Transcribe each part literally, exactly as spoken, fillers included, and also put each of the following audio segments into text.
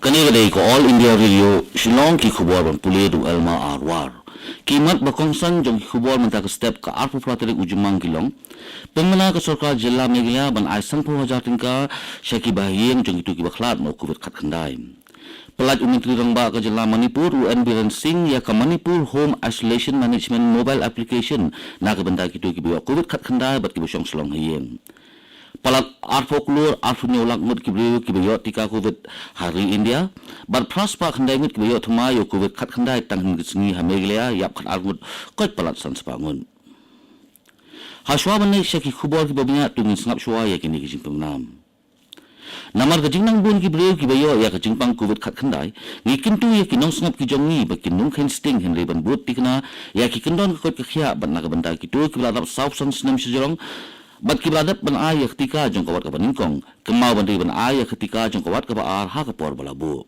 Kane ka dei ka All India Radio Shillong, ki khubor ban pule da u Elma Arwar. Ki mat ba kongsan jong ki khubor mynta ka step ka arphew phra tarik u Jymmang ki long: Pynbna ka sorkar jylla Meghalaya ban ai sanphew hajar tyngka sha ki bahaïing jong kito kiba khlad noh Covid khatkhyndai. Pyllait u Myntri Rangbah ka jylla Manipur u N Biren Singh ïa ka Manipur Home Isolation Management Mobile Application na ka bynta kito kiba ïoh Covid khatkhyndai bad kiba shong shlong ha ïing. Palat arphew klur arphew hynñiew lak ngut ki briew kiba ïoh tika Covid ha ri India bad phra spah khyndai ngut kiba ïoh thymmai ïa u Covid khatkhyndai tang hynnin ka sngi. Ha Meghalaya ïap khatar ngut, koit palat san spah ngut. Hashwa ban leit sha ki khubor kiba bniah, to ngin sngap shuwa ïa kine ki jingpynbna. Namar ka jingnang bun ki briew kiba ïoh ïa ka jingpang Covid khatkhyndai, ngi kyntu ïa ki nongsngap ki jong ngi ba kin ym kheiñ sting hynrei ban bud thikna ïa ki kyndon ka koit ka khiah bad na ka bynta kito kiba la dap saw phew san snem shajrong bad kiba la dep ban ai ïa ka tika jong ka wat kaba nyngkong, kynmaw ban ri ban ai ïa ka tika jong ka wat kaba ar ha ka por ba la buh.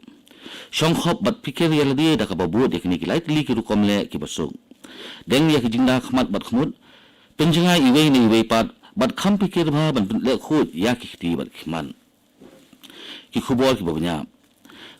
Shongkhop bad pyrkhat ïa lade da kaba bud ïa kine ki lai tylli ki rukom leh kiba suk. Deng ïa ki jingda khmat bad khmut, pynjngai iwei na iwei pat bad kham pyrkhat bha ban pynleh khuid ïa ki kti bad ki khmat. Ki khubor kiba bniah.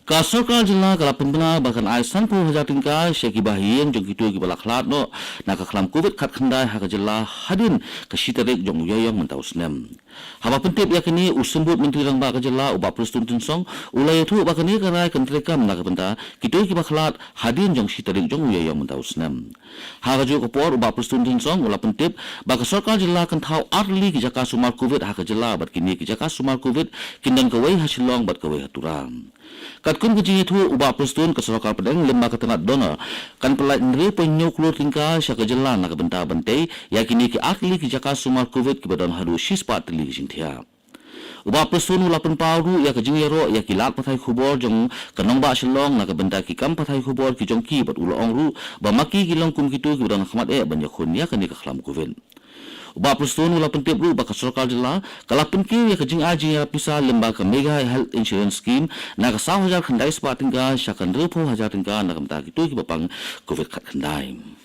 Ka sorkar jylla ka la pynbna ba kan ai sanphew hajar tyngka sha ki bahaïing jong kito kiba la khlad noh na ka khlam Covid khatkhyndai ha ka jylla hadien ka shi tarik jong u Ïaïong mynta u snem. Haba pyntip ïa kane, u Symbud Myntri Rangbah ka jylla u Bah Prestone Tynsong u la ïathuh ba kane ka rai kan treikam na ka bynta kito kiba khlad hadien jong shi tarik jong u Ïaïong mynta u snem. Ha kajuh ka por, u Bah Prestone Tynsong u la pyntip ba ka sorkar jylla kan thaw ar tylli ki jaka sumar Covid ha ka jylla bad kine ki jaka sumar Covid kin don kawei ha Shillong bad kawei ha Tura. Katkum ka jingïathuh u Bah Prestone, ka sorkar pdeng lyngba ka tnat DoNER kan pyllait hynriew point hynñiew klur tyngka sha ka jylla na ka bynta ban tei ïa kine ki ar tylli ki jaka sumar Covid kiba don haduh shi spah tylli ki jingthiah. U Bah Prestone u la pynpaw ruh ïa ka jingïaroh ïa ki lad pathai khubor jong ka nongbah Shillong na ka bynta ki kam pathai khubor ki jong ki bad u la ong ruh ba ma ki ki long kum kito kiba don khmat eh ban ïakhun ïa kane ka khlam Covid. U Bah Prestone u la pyntip ruh ba ka sorkar jylla ka la pynkiew ïa ka jingai jingïarap pisa lyngba ka Megha Health Insurance Scheme na ka saw hajar khyndai spah tyngka sha ka hynriewphew hajar tyngka na ka bynta kito kiba pang Covid khatkhyndai.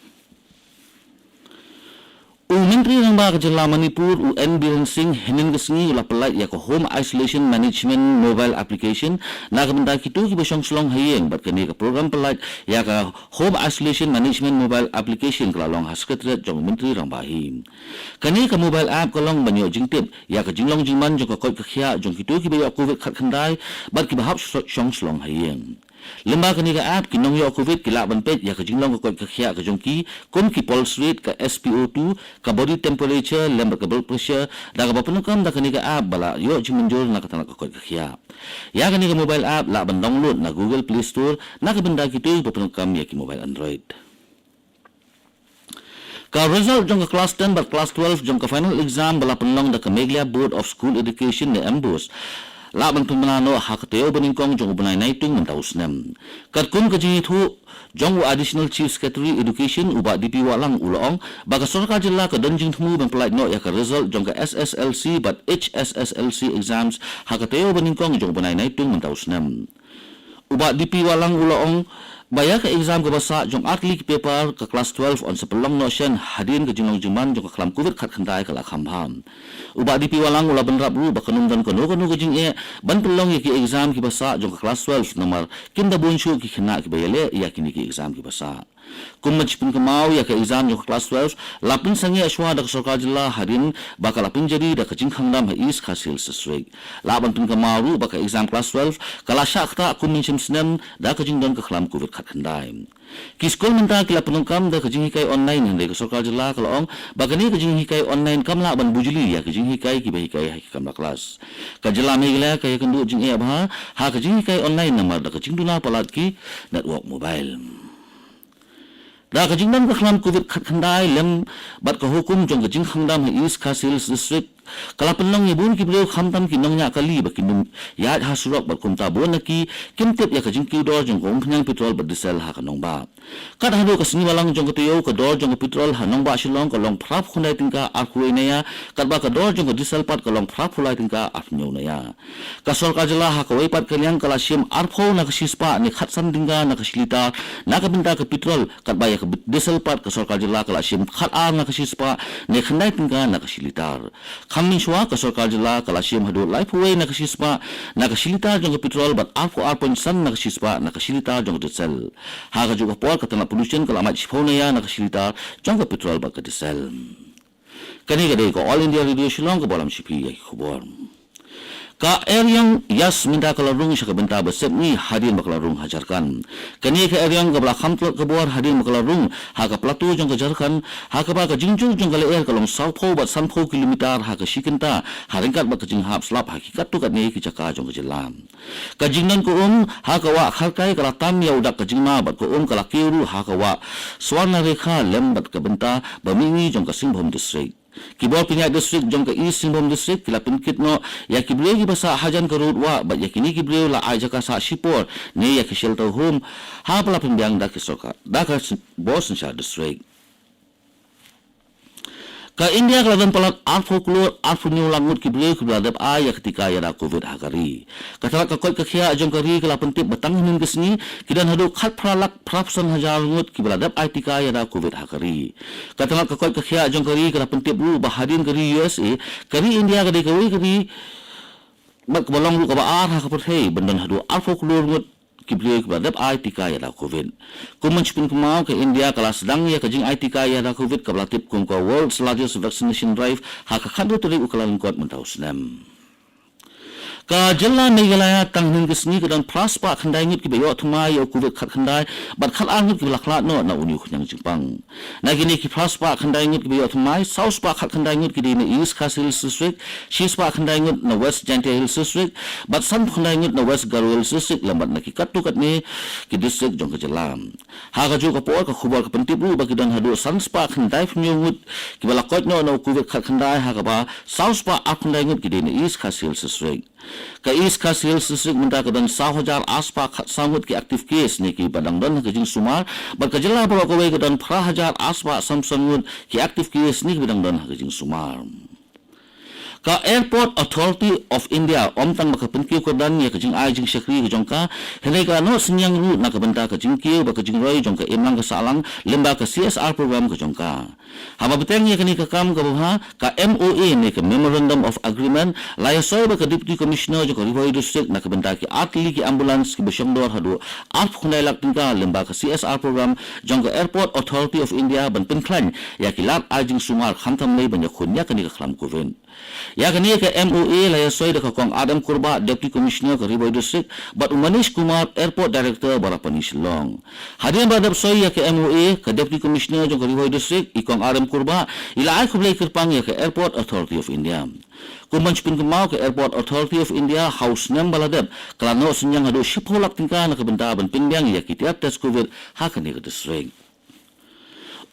U Myntri Rangbah ka jylla Manipur u N Biren Singh hynnin ka sngi u la pyllait ïa ka Home Isolation Management Mobile Application na ka bynta kito kiba shong shlong ha ïing bad kane ka program pyllait ïa ka Home Isolation Management Mobile Application ka la long ha Secretariat jong u Myntri Rangbah hi. Kane ka mobile app ka long ban ïoh jingtip ïa ka jinglong jingman jong ka koit ka khiah jong kito kiba ïoh Covid khatkhyndai bad kiba hap shong shlong ha ïing. Lyngba kane ka app, ki nongïoh Covid ki lah ban peit ïa ka jinglong ka koit ka khiah ka jong ki, kum ki pulse rate, ka S P O two, ka body temperature lem bad ka blood pressure, da kaba pyndonkam da kane ka app ba la ïoh jingmynjur na ka tnat ka koit ka khiah. Ïa kane ka mobile app lah ban download na Google Play Store na ka bynta kito ba pyndonkam ïa ki mobile Android. Ka result jong ka class ten bad class twelve jong ka final exam ba la pynlong da ka Meghalaya Board of School Education ne MBOSE lah ban pynbna noh ha ka taïew ba nyngkong jong u bnai Naitung mynta u snem. Katkum ka jingïathuh jong u Additional Chief Secretary Education u Bah D P Wahlang u la ong ba ka sorkar jylla ka don jingthmu ban pyllait noh ïa ka result jong ka S S L C bad H S S L C exams ha ka taïew ba nyngkong jong u bnai Naitung mynta u snem. U Bah D P Wahlang u la ong ba ïa ka exam kaba sah jong artylli ki paper ka class twelve yn sa pynlong noh shen hadien ka jinglong jingman jong ka khlam Covid khatkhyndai ka la kham bha. U Bah D P Wahlang u la bynrap ruh ba kan ym don kano kano ka jingeh ban pynlong ïa ki exam kiba sah jong ka class twelve namar kin da bun shuh ki khynnah kiba ïaleh ïa kine ki exam kiba sah. Kum ban pynkynmaw, ïa ka exam jong ka class twelve la pynsangeh shuwa da ka sorkar jylla hadien ba ka la pynjari da ka jingkhang dam ha East Khasi Hills District. Lah ban pynkynmaw ruh ba ka exam class twelve ka la shah ktah kum mynshem snem da ka jingdon ka khlam Covid khatkhyndai. Ki skul mynta ki la pyndonkam da ka jinghikai online hynrei ka sorkar jylla ka la ong ba kane ka jinghikai online kam lah ban bujli ïa ka jinghikai kiba hikai ha ki kamra klas. Ka jylla Meghalaya ka ïakynduh jingeh bha ha ka jinghikai online namar da ka jingduna palat ki network mobile. Da ka jingdon ka khlam Covid khatkhyndai lem bad ka hukum jong ka jingkhang dam ha East Khasi Hills District ka la pynlong ïa bun ki briew khamtam ki nongñiah kali ba kin ym ïaid ha surok bad kumta bun na ki kim tip ïa ka jingkiew dor jong ka umphniang petrol bad diesel ha ka nongbah. Kat haduh ka sngi Balang jong ka taïew ka dor jong ka petrol ha nongbah Shillong ka long phra phew khyndai tyngka arphew wei naïa, katba ka dor jong ka diesel pat ka long phra phew lai tyngka arphew hynñiew naïa. Ka sorkar jylla ha kawei pat ka liang ka la shim arphew na ka shispah ne khatsan tyngka na ka shi litar na ka bynta ka petrol, katba ïa ka diesel pat ka sorkar jylla ka la shim khatar na ka shispah ne khyndai tyngka na ka shi litar. Mynshwa ka sorkar jylla ka la shim haduh laiphew wei na ka shispah na ka shi litar jong ka petrol bad arphew ar point san na ka shispah na ka shi litar jong ka diesel. Ha kajuh ka por ka tnat pollution ka la mait shiphew na ka shi litar jong ka petrol bad ka diesel. Kane ka dei ka All India Radio Shillong kaba lam sha phi ïa ki khubor. Ka eriong Yas mynta ka la rung sha ka bynta ba sepngi hadien ba ka la rung ha Jharkhand. Kane ka eriong kaba la kham tlot ka bor hadien ba ka la rung ha ka plateau jong ka Jharkhand, ha kaba ka jingjur jong ka lyer ka long sawphew bad sanphew kilometer ha ka shi kynta, ha ryngkat bad ka jinghap slap ha ki katto katne ki jaka jong ka jylla. Ka jingdon ka um ha ka wah Kharkai ka la tam ïa u dak ka jingma bad ka um ka la kiew ruh ha ka wah Swarnarekha lem bad ka bynta ba mihngi jong ka Singbhum District. Ki bor pynïaid district jong ka East Singbhum District ki la pynkit noh ïa ki briew kiba sah hajan ka rud wah bad ïa kine ki briew la ai jaka sah shipor ne ïa ki shelter home, ha ba la pynbiang da ki sorkar, da ka bor synshar district. Ka India ka la don palat arphew klur arphew hynñiew lak ngut ki briew kiba la dep ai ïa ka tika ïada Covid ha ka ri. Ka tnat ka koit ka khiah jong ka ri ka la pyntip ba tang hynnin ka sngi ki don haduh khatphra lak phraphew san hajar ngut kiba la dep ai tika ïada Covid ha ka ri. Ka tnat ka koit ka khiah jong ka ri ka la pyntip ruh ba hadien ka ri U S A, ka ri India ka dei kawei ka ri bad kaba long ruh kaba ar ha ka pyrthei ban don haduh arphew klur ngut ki briew kiba la dep ai tika ïada Covid. Kum ban shu pynkynmaw, ka India ka la sdang ïa ka jingai tika ïada Covid kaba la tip kum ka World's Largest Vaccination Drive ha ka khathynriew tarik u Kyllalyngkot mynta u snem. Ka jylla Meghalaya tang hynnin ka sngi ka don phra spah khyndai ngut kiba ïoh thymmai ïa u Covid khatkhyndai bad khatar ngut kiba la khlad noh na une u khñiang jingpang. Na kine ki phra spah khyndai ngut kiba ïoh thymmai, saw spah khatkhyndai ngut ki dei na East Khasi Hills District, shi spah khyndai ngut na West Jaintia Hills District bad sanphew khyndai ngut na West Garo Hills District lem bad na ki katto katne ki district jong ka jylla. Ha kajuh ka por ka khubor ka pyntip ruh ba ki don haduh san spah khyndai phew hynñiew ngut kiba la koit noh na u Covid khatkhyndai, ha kaba saw spah arphew khyndai ngut ki dei na East Khasi Hills District. Ka East Khasi Hills District mynta ka don saw hajar ar spah khatsaw ngut ki active case ne kiba dang don ha ka jingsumar, bad ka jylla baroh kawei ka don phra hajar ar spah sanphew san ngut ki active case ne kiba dang don ha ka jingsumar. Ka Airport Authority of India ym tang ba ka pynkiew kyrdan ïa ka jingai jingshakri ka jong ka, hynrei ka la noh synñiang ruh na ka bynta ka jingkiew bad ka jingroi jong ka imlang ka sahlang lyngba ka C S R program ka jong ka. Haba bteng ïa kane ka kam kaba bha, ka M O A ne ka Memorandum of Agreement la ïasoi bad ka Deputy Commissioner jong ka Ri Bhoi District na ka bynta ki artylli ki ambulance kiba shongdor haduh arphew khyndai lak tyngka lyngba ka C S R program jong ka Airport Authority of India ban pynkhlaiñ ïa ki lad ai jingsumar khamtam lei ban ïakhun ïa kane ka khlam Covid. Ïa kane ka M O A la ïasoi da ka Kong R M Kurbah, Deputy Commissioner ka Ri Bhoi District, bad u Manish Kumar, Airport Director, Barapani, Shillong. Hadien ba la dep soi ïa ka M O A, ka Deputy Commissioner jong ka Ri Bhoi District, i Kong R M Kurbah, i la ai khublei kyrpang ïa ka Airport Authority of India. Kum ban shu pynkynmaw, ka Airport Authority of India ha u snem ba la dep ka la noh synñiang haduh shiphew lak tyngka na ka bynta ban pynbiang ïa ki tiar test Covid ha kane ka district.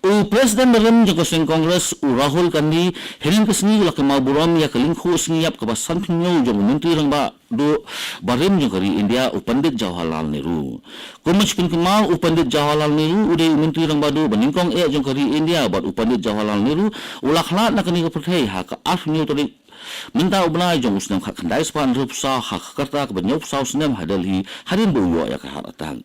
U President barim jong ka seng Congress, u Rahul Gandhi, hynnin ka sngi u la kynmaw burom ïa ka lyngkhuh sngi ïap kaba sanphew hynñiew jong u Myntri Rangbah Duh barim jong ka ri India, u Pandit Jawaharlal Nehru. Kum ban shu pynkynmaw, u Pandit Jawaharlal Nehru u dei u Myntri Rangbah Duh ba nyngkong eh jong ka ri India, bad u Pandit Jawaharlal Nehru u la khlad na kane ka pyrthei ha ka arphew hynñiew tarik mynta u bnai jong u snem khatkhyndai spah hynriewphew saw ha ka rta kaba hynñiewphew saw snem ha Delhi, hadien ba u ïoh ïa ka heart attack.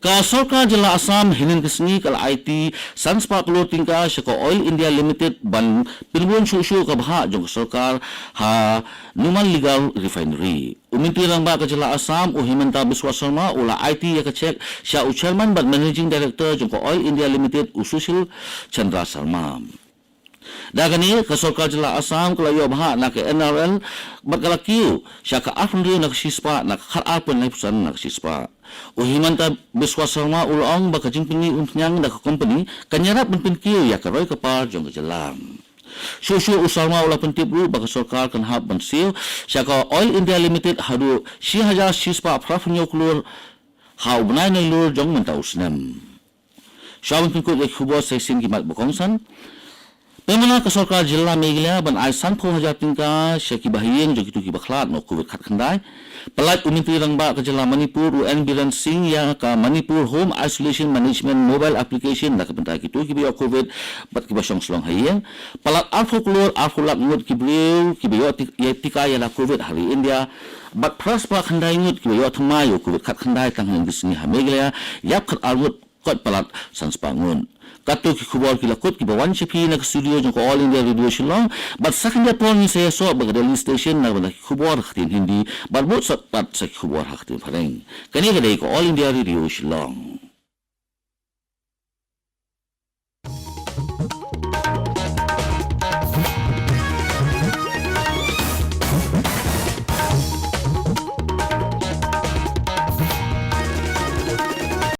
Ka sorkar jylla Assam hynnin ka sngi ka la aiti san spah klur tyngka sha ka Oil India Limited ban pynbun shuh shuh ka bhah jong ka sorkar ha Numaligarh Refinery. U Myntri Rangbah ka jylla Assam, u Himanta Biswa Sarma, u la aiti ïa ka cheque sha u Chairman bad Managing Director jong ka Oil India Limited, u Sushil Chandra Sharma. Da kane, ka sorkar jylla Assam ka la ïoh bhah na ka N R L bad ka la kiew sha ka arphew hynriew na ka shispah na ka khatar point laiphew san na ka shispah. U Himanta Biswa Sarma u la ong ba ka jingpyni umphniang da ka company kan ïarap ban pynkiew ïa ka roi ka par jong ka jylla. Shuh shuh u Sarma u la pyntip ruh ba ka sorkar kan hap ban siew sha ka Oil India Limited haduh shi hajar shispah phraphew hynñiew klur ha u bnai Nailur jong mynta u snem. Shuwa ban pynkut ïa ki khubor sa shisien ki mat ba kongsan. Pynbna ka sorkar jylla Meghalaya ban ai sanphew hajar tyngka sha ki bahaïing jong kito ki bakhlad na u Covid khatkhyndai. Pyllait u Myntri Rangbah ka jylla Manipur, u N Biren Singh, ïa ka Manipur Home Isolation Management Mobile Application na ka bynta kito kiba ïoh Covid bad kiba shong shlong ha ïing. Palat arphew klur arphew lak ngut ki briew kiba ïoh tik-, ïa tika ïada Covid ha ri India. Bad phra spah khyndai ngut kiba ïoh thymmai ïa u Covid khatkhyndai tang hynnin ka sngi ha Meghalaya, ïap khatar ngut kot palat san spah ngut. Katto ki khubor ki la kut kiba wan sha phi na ka studio jong ka All India Radio Shillong, bad sa khyndiat por ngin sa ïasoh bad ka Delhi Station na ka bynta ki khubor ha ktien Hindi, bad mut sot pat sa ki khubor ha ktien Phareng. Kane ka dei ka All India Radio Shillong.